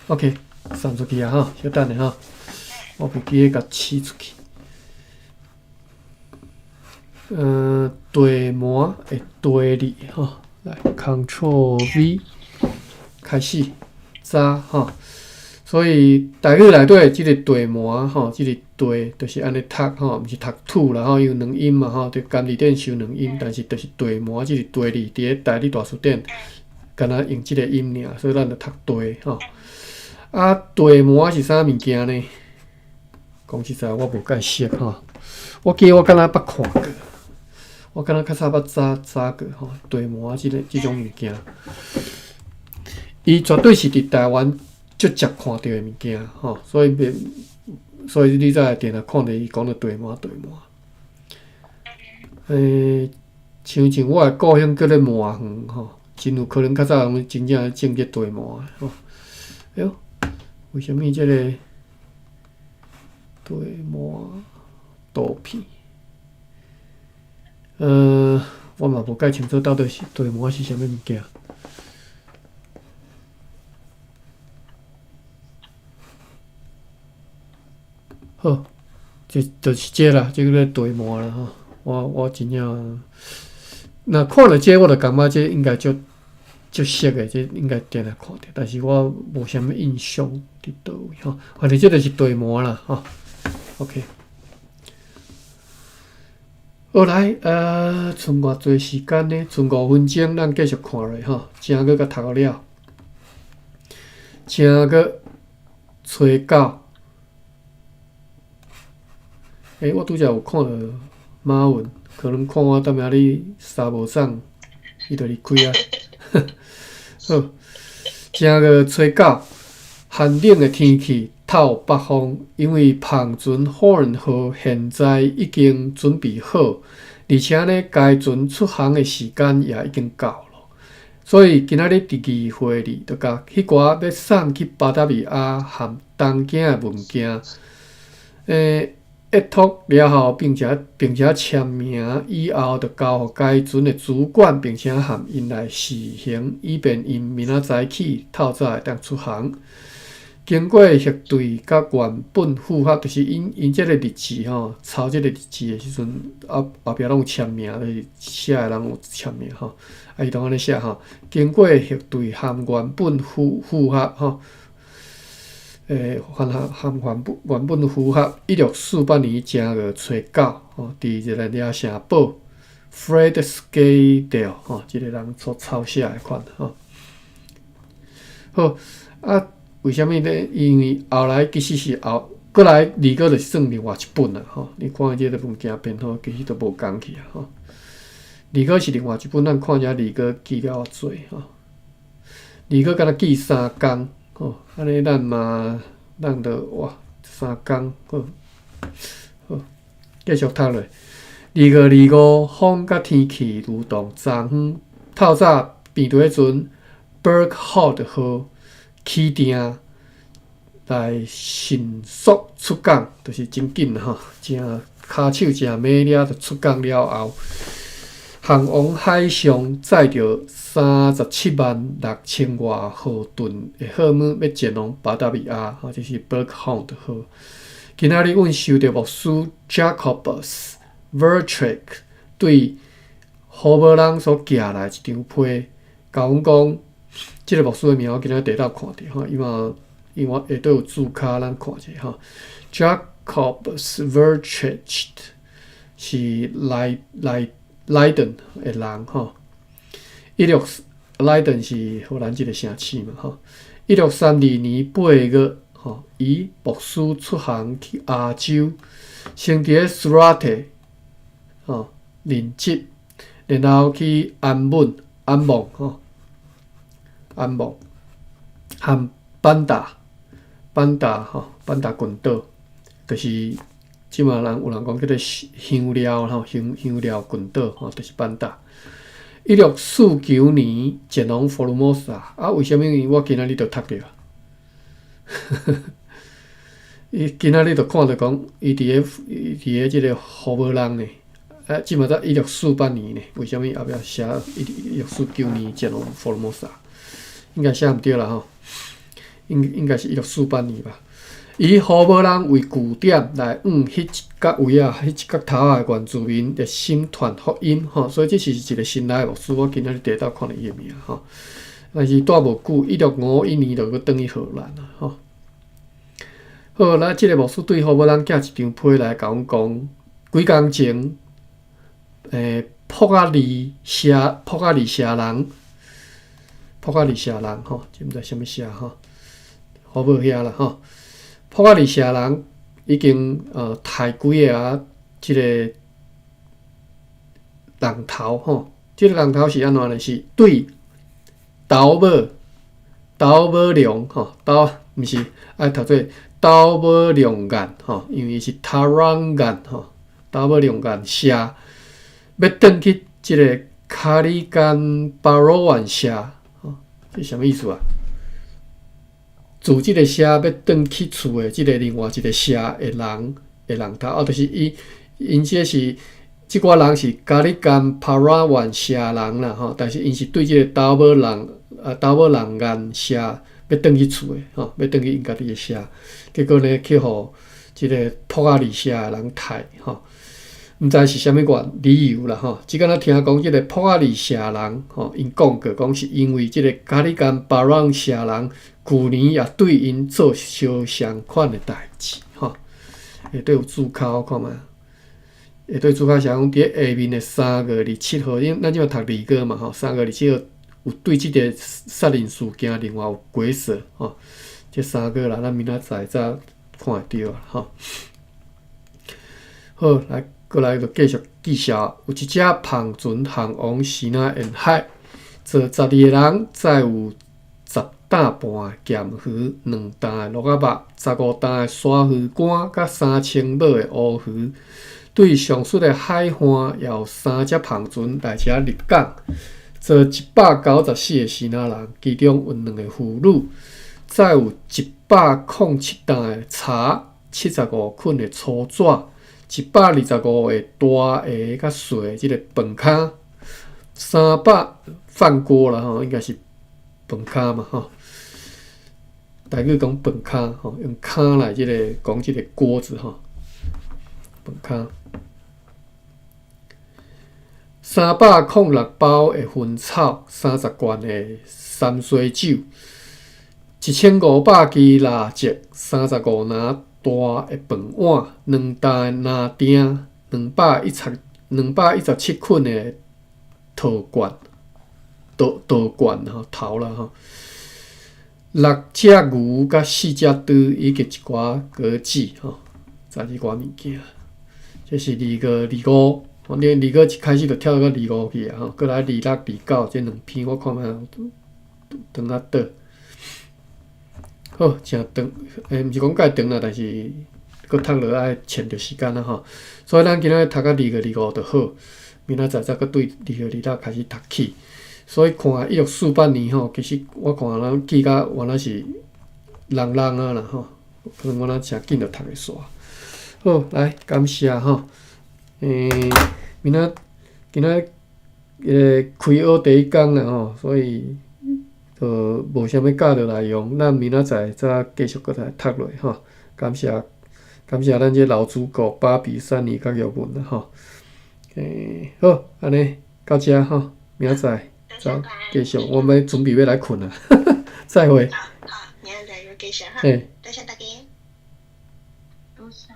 OK，送出去啊吼，小等下吼，我袂記得共試出去。地膜的地字吼，來 Ctrl V 開始查吼。所以台語內底這个地膜吼，這个地就是按呢讀吼，毋是讀土啦吼，伊有兩音嘛吼，佇簡字頂收兩音，但是就是地膜這个地字，佇咧台語大辭典，敢若用這个音爾，所以咱就讀地吼。啊，地膜是啥物件呢？講實在，我無介熟吼。我記得我敢若捌看過，我敢若較早捌查查過吼，地膜這个這種物件，伊絕對是佇台灣足捷看著的物件吼，所以袂，所以你才會定定看著伊講著地膜地膜。像像我的故鄉叫做麻園吼，真有可能較早攏真正種這地膜吼。哎喲，為啥物這个地膜圖片？我嘛無介清楚到底是地膜是啥物物件。好，這就是這啦，這个地膜啦吼。我真正，若看著這，我就感覺這應該足足熟的，這應該定定看著，但是我無啥物印象佇佗位吼。反正這就是地膜啦吼。OK。好來，賰偌濟時間呢？賰5分鐘，咱繼續看落吼。正閣共讀了，正閣初九。我拄才有看著馬雲，可能看我踮遐咧衫無送，伊就離開啊。好，正月初九，寒冷的天氣，透北風，因為帆船 Horn 號現在已經準備好，而且呢，該船出航的時間也已經到了，所以今仔日佇議會裡，就共彼寡欲送去巴達維亞和東京的文件，閱讀了後，並且簽名以後，就交予該船的主管，並且和𪜶來試行，以便𪜶明仔載起透早會當出航。經過核對佮原本符合，就是𪜶𪜶這个日誌吼，抄這个日誌的時陣，後壁攏有簽名，就是寫的人有簽名吼，啊，伊攏按呢寫吼。經過核對和原本符合吼。含含原本原本符合，1648年正月初九，吼，佇熱那亞城堡，Fred Schedel 吼，這个人所抄寫的款吼。好，啊，為啥物呢？因為後來其實是後，閣來二閣就是算另外一本啦，吼。你看這个物件編號其實都無仝去啊，吼。二閣是另外一本，咱看遮二閣記了較濟吼。二閣敢若記3工。吼，按呢咱嘛，咱就哇3工，好，好，繼續讀落。2月25，風佮天氣如同昨昏透早病佇彼陣，Berghout 號起訂來迅速出港，就是真緊吼，誠跤手誠猛了，就出港了後，航往海上載著37萬6千外荷噸的貨物，欲前往巴達維亞，吼，這是 Berghout 號。今仔日阮收著牧師 Jacobus Vertrek 對荷無人所寄來一張批，共阮講，這个牧師的名我今仔日地頭看著吼，伊嘛因為下底有註卡，咱看者吼。Jacobus Vertrek 是來來萊頓的人吼，一六萊頓是荷蘭這个城市嘛吼。1632年8月吼，伊牧師出航去亞洲，先佇咧蘇拉特吼任職，然後去安穩安夢吼，安夢和班達班達吼班達群島，就是這馬人有人講叫做香料吼香香料群島吼，就是班達。1649年前往福爾摩沙，啊，為啥物我今仔日就讀著？伊今仔日就看著講，伊佇咧這个荷無人呢？啊，這馬才1648年呢，為啥物後壁寫1649年前往福爾摩沙？應該寫毋對啦吼。應該是1648年吧。以何寶人為據點來往彼一角位仔，彼一角頭仔的原住民熱心傳福音吼，所以這是一個新來的牧師，我今仔日第一擺看著伊的名吼。但是蹛無久，1651年就閣轉去荷蘭啊吼。好，咱這個牧師對何寶人寄一張批來共阮講，幾工前，朴仔里社，朴仔里社人，朴仔里社人吼，這毋知啥物社吼，何寶遐啦吼。朴仔里社人已經刣幾个啊，這個人頭吼，這個人頭是按怎呢？是對豆母豆母龍吼，豆毋是愛讀做豆母龍眼吼，因為伊是 Tarangan 吼，豆母龍眼社欲轉去這個卡里干巴羅灣社吼，這啥物意思啊？自這個社欲轉去厝的這個另外一個社的人的人頭，啊，就是伊𪜶這是這寡人是加里干帕拉灣社人啦吼，但是𪜶是對這個豆母人啊豆母人眼社欲轉去厝的吼，欲轉去𪜶家己的社，結果呢去予這個朴仔里社的人刣吼，毋知是啥物原理由啦吼，只敢若聽講這個朴仔里社人吼，𪜶講過講是因為這個加里干巴朗社人舊年也對𪜶做相相款的代誌吼，下底有註腳看覓，下底註腳寫講佇下面的3月27號，因咱這馬讀二月嘛吼，三月二七號有對這個殺人事件另外有解說吼，這三個啦，咱明仔載才看會著啊吼。好，來閣來就繼續介紹，有一隻帆船航往西南沿海，坐12個人，載有10擔半的鹹魚、2擔的鹿仔肉、15擔的鯊魚乾，佮3000畝的烏魚。對上述的海岸，也有三隻帆船來遮入港，坐194個支那人，其中有兩個婦女，載有107擔的柴、75捆的粗紙、125個大个佮細的這個飯坩、300飯鍋啦吼，應該是飯坩嘛吼。台語講飯坩吼，用坩來這個講這個鍋子吼，飯坩。306包的薰草，30罐的三水酒，1500支蠟燭，35籃大的飯碗，2擔的籃釘，217捆的陶罐，陶陶罐吼頭啦吼，六隻牛佮四隻豬，以及一寡果子吼，這一寡物件。這是2月25，反正二月一開始就跳到25去啊吼，閣來26、29這兩篇我看覓長啊倒。好，誠長，毋是講蓋長啦，但是閣讀落愛牽著時間啦吼。所以咱今仔日讀到2月25就好，明仔載才閣對2月26開始讀起。所以看1648年吼，其實我看咱記甲原來是櫳櫳啊啦吼，可能我若誠緊就讀會煞。好，來感謝吼。明仔今仔開學第一工啦吼，所以就無啥物教的內容，咱明仔載再繼續閣來讀落吼。感謝感謝咱這老主顧芭比、珊妮佮玉文啦吼。好，按呢到遮吼，明仔載再繼續，我們準備欲來睏啊，再會。好，好，明仔載又繼續哈。多謝大家。多謝。